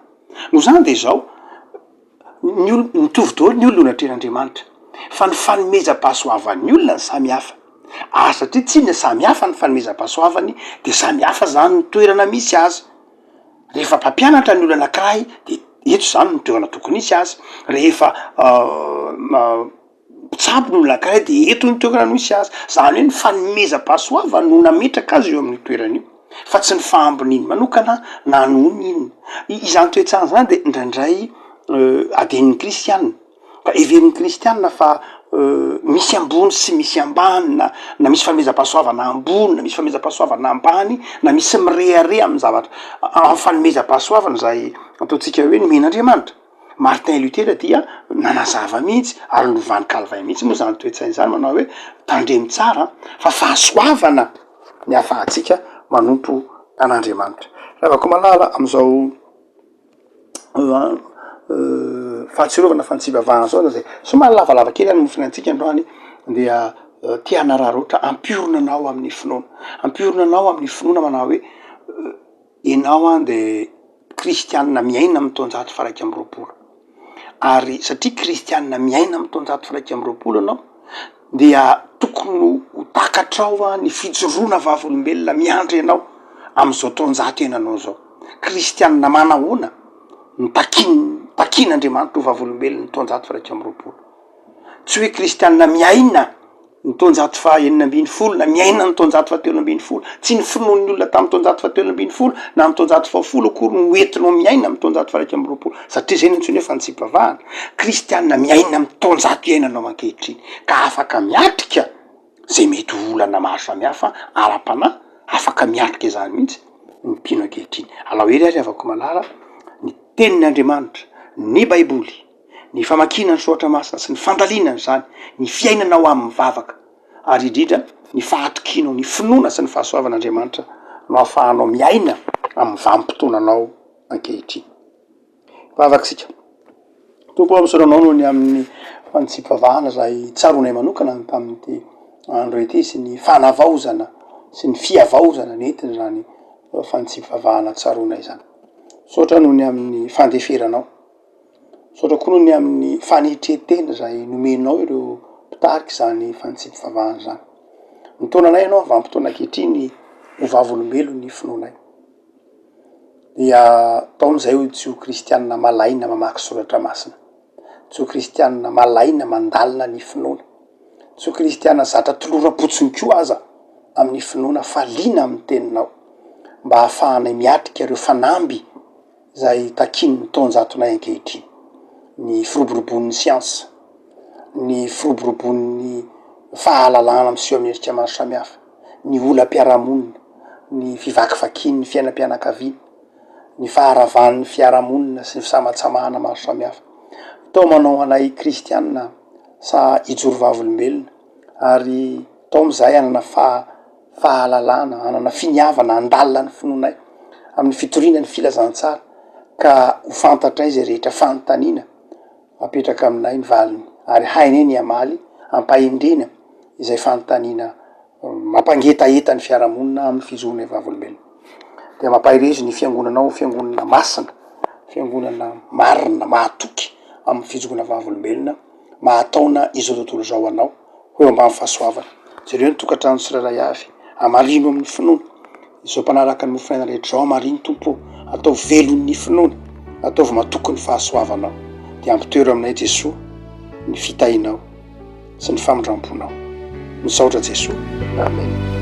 Noho izany dia izao, ny olo- mitovy daholo ny olona eo anatrehan'Andriamanitra, fa ny fanomezam-pahasoavan'ny olona no samy hafa, ary satria tsinona samy hafa ny fanomezam-pahasoavany de samy hafa zany ny toerana misy azy, rehefa mpampianatra ny olona anakiray de eto zany ny toerana tokony hisy azy, rehefa mpitsabo ny olona anankiray de eto ny toerana misy azy, zany hoe ny fanomezam-pahasoavany no nametraka azy eo amin'io toerana io. Fa tsy ny fahamboniany manokana na noho ny inona. Izany toe-tsaina izany dia indraindray adinon'ny kristiana. Ka heverin'ny kristiana fa misy ambony sy misy ambany na na misy fanomezam-pahasoavana ambony na misy fanomezam-pahasoavana ambany na misy mirehareha amin'ny zavatra amin'ny fanomezam-pahasoavana izay ataontsika hoe nomen'Andriamanitra. Martin Luther dia nanazava mihitsy ary novan'i Calvin mihitsy moa izany toe-tsaina izany manao hoe tandremo tsara fa fahasoavana ny ahafahantsika manompo an'Andriamanitra. Ravako malala amin'izao fahatsiarovana fa ny tsy ivavahana zao zay somary lavalava kely any mofon'aintsika androany dia te hanararaotra hampiorina anao amin'ny finoana, hampiorina anao amin'ny finoana manao hoe ianao an de kristianina miaina amin'ny taonjato faha 21 ary satria kristianina miaina amin'ny taonjato faha 21 ianao dia tokony ho takatrao ny fijoroana vavolombelona miandry anao amin'izao taonjato iainanao izao. Kristianina manahoana no takin- takin'Andriamanitra ho vavolombelon'ny taonjato faha 21? Tsy hoe kristianina miaina ny taonjato faha 16 na miaina ny taonjato faha 13. Tsy ny finoan'ny olona tamin'ny taonjato faha 13 na ny taonjato faha folo akory no entinao miaina amin'ny taonjato faha 21 satria izay no antsoina hoe fanitsipavahana. Kristianina miaina amin'ny taonjato iainanao ankehitriny ka afaka miatrika izay mety ho olana maro samihafa ara-panahy, afaka miatrika izany mihitsy ny mpino ankehitriny. Alao hery ary havako malala ny tenin'Andriamanitra, ny baiboly. ny famakiana ny soratra masina sy ny fandalinana izany, ny fiainana ao amin'ny vavaka, ary indrindra ny fahatokianao ny finoana sy ny fahasoavan'Andriamanitra no ahafahanao miaina amin'ny vanim-potoananao ankehitriny. Vavaka isika. Tompo ô, misaotra Anao noho ny amin'ny fanitsipavahana izay tsaroanay manokana ny tamin'ity andro ity sy ny fanavaozana sy ny fihavaozana nentin'izany fanitsipavahana tsaroanay izany. Misaotra noho ny amin'ny fandeferanao. Misaotra koa noho ny amin'ny fanetren-tena izay nomenao ireo mpitarika izany fanitsipivavahana izany. Mitaona anay ianao amin'ny vanim-potoana ankehitriny ho vavolombelon'ny finoanay. Dia taomy izahay ho tsy ho kristianina malaina mamaky soratra masina, tsy ho kristianina malaina mandalina ny finoana, tsy ho kristianina zatra toloram-potsiny koa aza amin'ny finoana fa liana amin'ny teninao mba hahafahanay miatrika ireo fanamby izay takian'ny taonjatonay ankehitriny, ny firoborobon'ny siansa, ny firoborobon'ny fahalalana miseho amin'ny endrika maro samihafa, ny olam-piarahamonina, ny fivakivakian'ny fiainam-pianakaviana, ny faharavan'ny fiarahamonina sy ny fisamatsamahana maro samihafa. Taomanao anay kristiana sa hijoro vavolombelona ary taomy izahay hanana faha. fahalalana, hanana finiavana handalina ny finoanay amin'ny fitoriana ny filazantsara ka ho fantatray izay rehetra fanontaniana apetraka aminay ny valiny ary hainay ny hamaly ampahendrena izay fanontaniana mampangetaheta ny fiarahamonina amin'ny fijoroanay vavolombelona. Dia mampaherezo ny fiangonanao ho fiangonana masina, fiangonana marina, mahatoky amin'ny fijoroana vavolombelona, mahataona izao tontolo izao anao. ho eo ambany fahasoavana. Jereo ny tokantrano tsirairay avy, hamarino amin'ny finoana. Izao mpanaraka ny mofonaina rehetra izao, hamarino Tompo ô, ataovy velon'ny finoana, ataovy matoky ny fahasoavanao. Dia ampitoero aminay Jesoa ny fitahianao sy ny famindramponao. Misaotra Jesoa. Amen.